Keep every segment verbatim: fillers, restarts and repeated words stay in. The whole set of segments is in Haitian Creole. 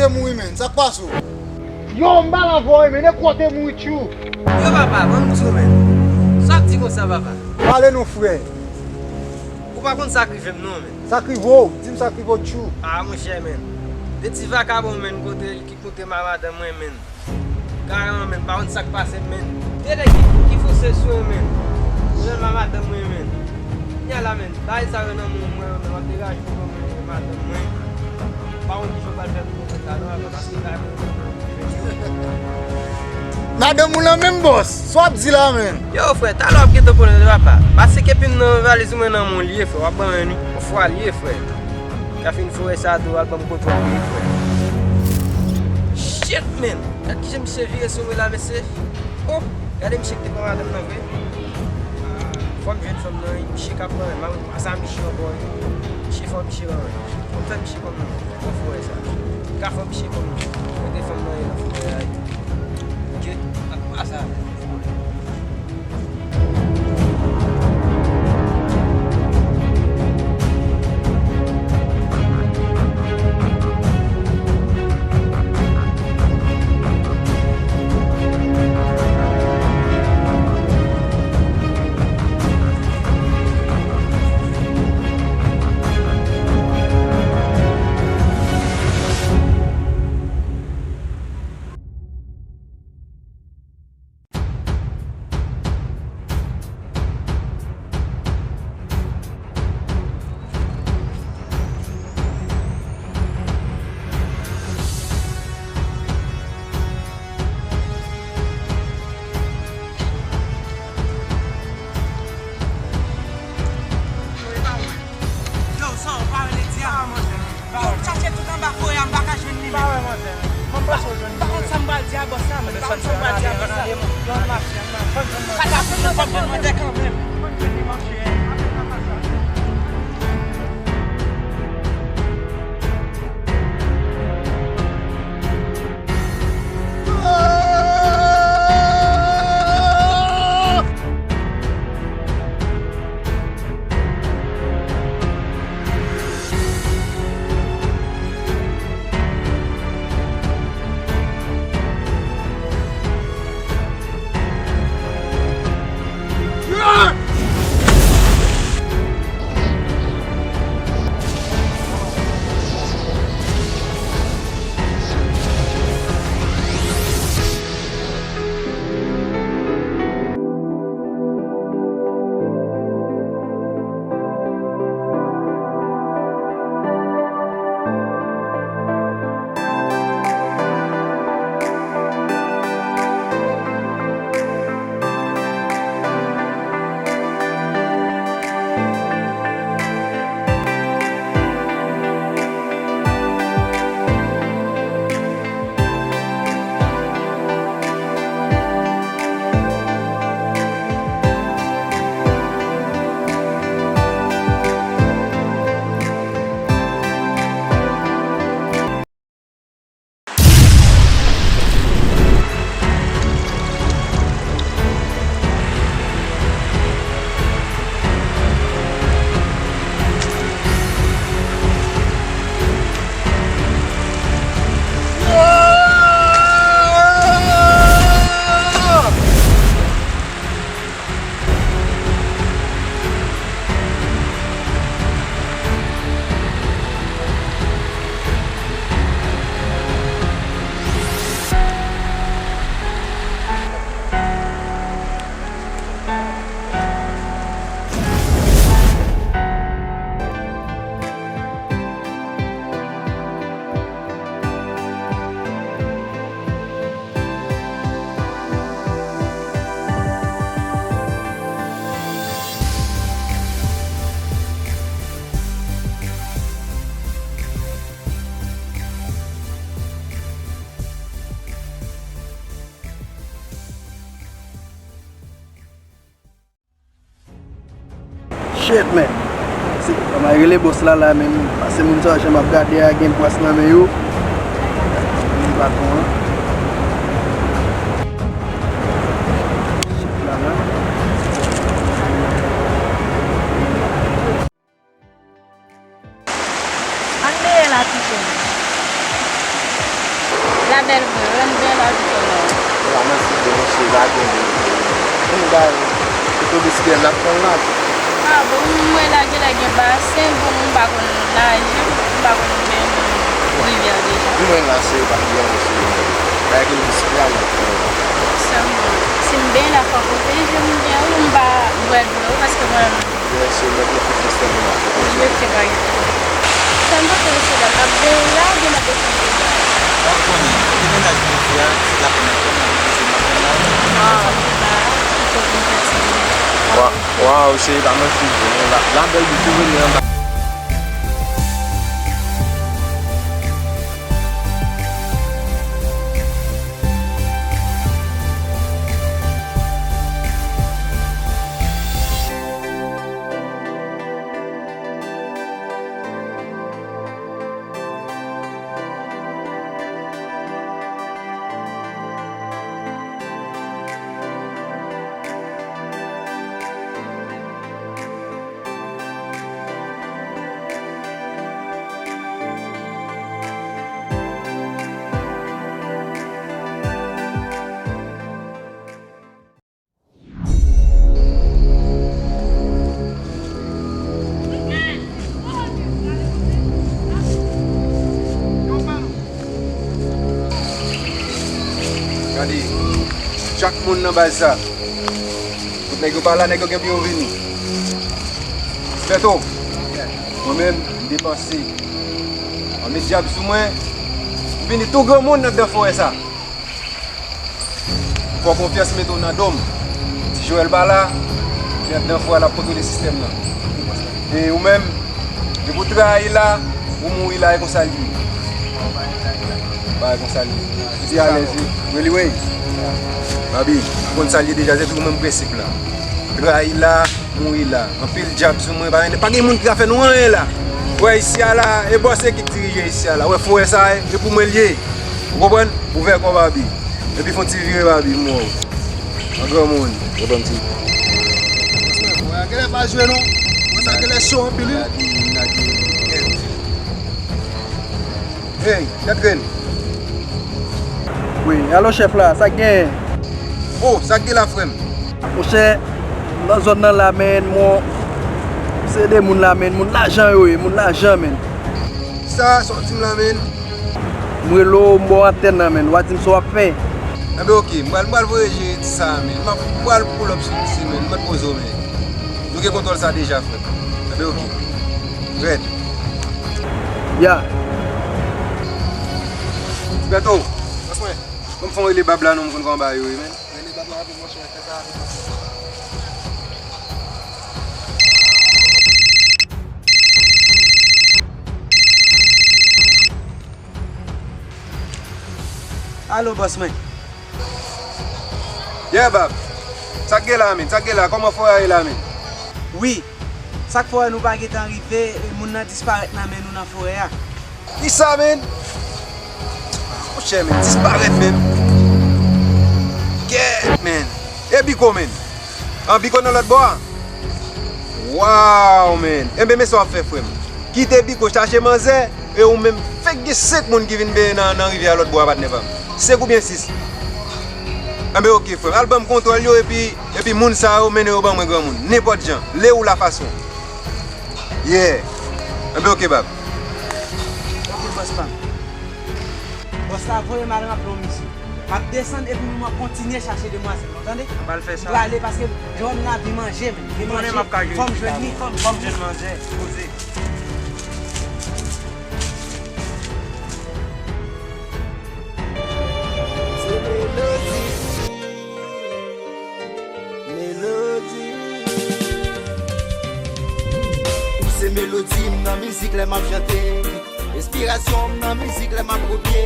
Te mouri, menn. Sa k pase w? Yo, m pa la vòy, menn. E kote mouri, tchou. Yo, papa, ban m di w, menn. Sa w ap di konsa, papa? Pale non, frè. Ou pa konn sa k rive m, non, menn. Sa k rive w? Di m sa k rive w, tchou. A, monchè, menn. De ti vakabon, menn, kote ki koute ma madanm mwen, menn. Kareman, menn, pa konn sa k pase m, menn. Tele ki, ki fonse sou mwen, menn. Mwen menm a madanm mwen, menn. Kounye a la, menn, bagay sa yo nan men mwen, menn, m ap degaje pou mwen, menn, madanm mwen. Pa konn ki jan w pral fè pou konprann sa, non, papa, paske bagay mwen. Madanm ou nan menm bòs, sa w ap di la, menn? Yo, frè, talè w ap gentan konnen, papa. Pase kepi m nan valiz ou, mwen nan men w li ye, frè, w ap ban mwen ni. Yon fwa li ye, frè. Ka fin fè sa tou, al ban m kontwòl li, frè. Shit, menn! Gad kijan misye vire sou mwen la, mesye. Oh, gade misye ki te pran madanm nan vre. Fò m jwenn fanm nan, wi. Misye ka pran, m pa sa misye ankò, wi. Misye fò misye ban mwen. Fò m fè misye ban mwen. Fò fè sa. Ka fò misye ban mwen. Kote fanm nan ye nan fò a, wi. Ok, pa sa. Yo, sa w pa rele di a? Yo, m chache tout anba forè a, m pa ka jwenn li menm. Pa wè manzè, menn. Mwen panse w jwenn li. M pa konn sa m pral di a bòs la, menn. M pa konn sa m pral di a bòs la. Sa ta fè mwen fè mwen mande kanmenm. Shit, man. Se, kòman rele bòs la la menm? Pase moun sa yo, jan m ap gade a, gen pwas nan men yo. Patwon an. Shit la la. Ann dèyè la pito. Lavi konnen. La, mwen se bon, se la, gen de. Bon, ba, se pou desidè n ap pran la. Ah, bon, mwen la, gen la, gen basen, bon, m pa konn naje, m pa konn benyen rivyè deja. Mwen la, se pa rivyè, se bagay ki disidè a, mwen. Sèlman, si m benyen la, fò pwoteje m, gen ou m pa bwè dlo, paske mwen, Byen si, mwen te fè sistèm nan. Mwen te pa gen. Sa m panse, mesye dam, n ap benyen la oubyen n ap desann rivyè a? W ap konnen, li gen laj mwen di a, se la pou mwen konnen, se mwen konnen la. Ah, m pa, m pa vin fè ti. Wa-, waw, cheri pa mwen fou vre, non, la, la bèl li tou vini anba. Gade, chak moun nan baz sa. Tout nèg yo pa la, nèg yo gen pou yo vini. Beto, mwen menm, m depanse. An met dyab sou mwen, m vini tou granmoun anndan forè sa. Fò konfyans mete w nan do m. Ti Joel pa la, men anndan forè a l ap kontwole sistèm nan. E ou menm, depi w trayi la, ou mouri la, e konsa l ye. Bagay konsa l ye. Ou te alèz wi. Really way. Babi, ou konn sa l ye deja, se tou menm prensip la. Trayi la, mouri la. Anpil dyab sou mwen, pa, pa gen moun ki ka fè nou anyen la. Ou wè isi a la, e bòs e ki dirije isi a la. Ou wè forè sa, e, e pou mwen l ye. Ou konprann? Ouvè kò w, Babi. Epi fè yon ti vire, Babi, m wè w. An granmoun. Yo ban m ti. Genlè pa jwe non. Mwen sa genlè cho anpil wi. Hey, tèt grenn. Wi, alo chèf la, sa k genyen? Oh, sa k gen la, frè m? Monchè, nan zòn nan la, menn, mwen, se de moun la, menn, moun lajan yo ye, moun lajan, menn. Sa, sa w di m la, menn? M rele w, m ba w antèn nan, menn, w a di m sa w ap fè. Enben, oke, m pral, m pral voye jere ti sa a, menn. M ap, m pral pull up sou misye, menn, m mèt poze w, menn. Nou gen kontwòl sa deja, frè m. Enben, oke. Rèd. Ya. Ti Bèto. Bòs mwen. Ban m fè yon rele bab la non, m konn kòman bagay yo ye, menn. Rele bab la rapid, monchè, fè sa rapid, monchè. Alo, bòs mwen. Yeah, bab. Sa k gen la, menn? Sa k gen la? Kòman forè a ye la, menn? Wi. Sa k fè wè nou pa gentan rive, e moun nan disparèt nan men nou nan forè a. Kisa, menn? Monchè, menn, disparèt menm. Kèt, menn. E Biko, menn? An Biko nan lòt bò a? Waw, menn. Enben, men sa w ap fè, frè m. Kite Biko chache manzè, e ou menm fèk gen senk moun ki vin benyen nan, nan rivyè a lòt bò a, patnè pa m. Senk oubyen sis. Enben, oke, frè m. Al ban m kontwòl yo, epi, epi moun sa yo mennen yo ban mwen, granmoun. Nenpòt jan. Le ou la fason. Yeah. Enben, oke, bab. Oke, bòs pa m. Bòs la voye m al ranpli yon misyon. M ap desann epi m ap kontinye chache demwazèl, nou tande? M pral fè sa. M prale paske jwenn lavi manje, men. Gen manje, fò m jwenn li, fò m, fò m jwenn manzè. Poze. Se Melody. Melody. Ou se melodi m nan mizik lè m ap chante. Enspirasyon m nan mizik lè m ap kopye.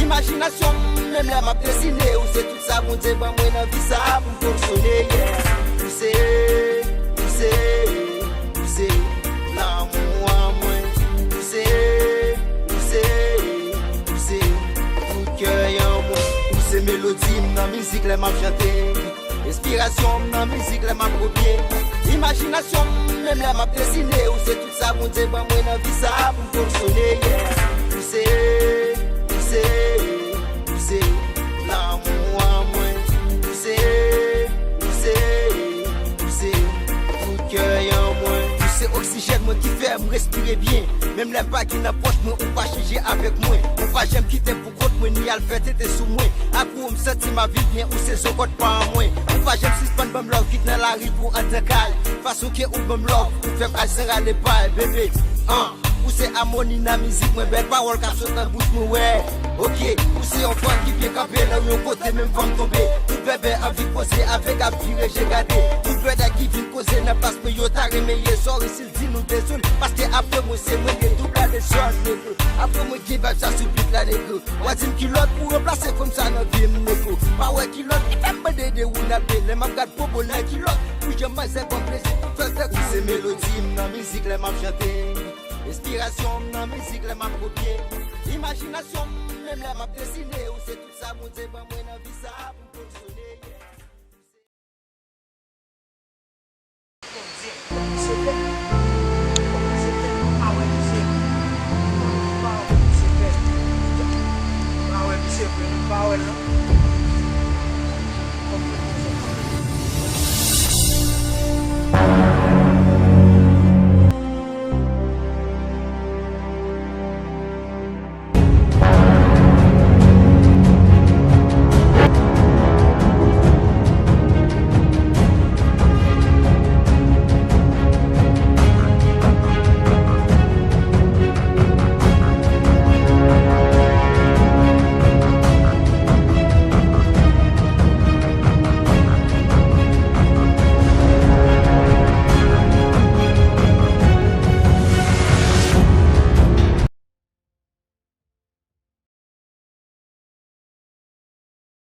Imajinasyon m menm lè m ap desine. Ou se tout sa Bondye ban mwen nan vi sa a pou m fonksyone, yeah. Ou se, ou se, ou se lanmou an mwen. Ou se, ou se, ou se tout kè an mwen. Ou se melodi m nan mizik lè m ap chante. Enspirasyon m nan mizik lè m ap kopye. Imajinasyon m menm lè m ap desine. Ou se tout sa Bondye ban mwen nan vi sa a pou m fonksyone, yeah. Ou se, ou se, ou se, la Ki fè m respire byen. Menm lè m pa gen nan pòch mwen, ou pa chanje avèk mwen. Ou pa janm kite m pou kont mwen, ni al fè tete sou mwen. Ak ou, m santi m ap viv byen, ou se zokòt pa an mwen. Ou pa janm sispann ban m love, kit nan lari pou antre kay. Fason ke ou ban m love, ou fè m al san rale pay, bebe. An, ou se amoni nan mizik mwen, bèl pawòl k ap sot nan bouch mwen, wè. Ok, ou se yon fanm ki byen kanpe nan yon kote, menm fanm tonbe. Tout bèbè anvi koze avèk, ap vire je gade. Tout bèbè ki vin koze nan plas mwen, yo ta renmen ye. Sorry si l di nou dezole, paske apre mwen se mwen gen tout la desòd, negro. Apre mwen gen vibe sa sou beat la, negro. W a di m ki lòt pou ranplase fanm sa nan vi m, negro. Pa wè ki lòt ki fè m mande de ou n ap de. Lè m ap gad bobo nan ki lòt pou jan manzè ban m plezi pou fè l fè kou. Se melodi m nan mizik lè m ap chante. Enspirasyon m nan mizik lè m ap kopye. Imajinasyon m menm lè m ap desine. Ou se tout sa Bondye ban mwen nan vi sa pou m fonksyone.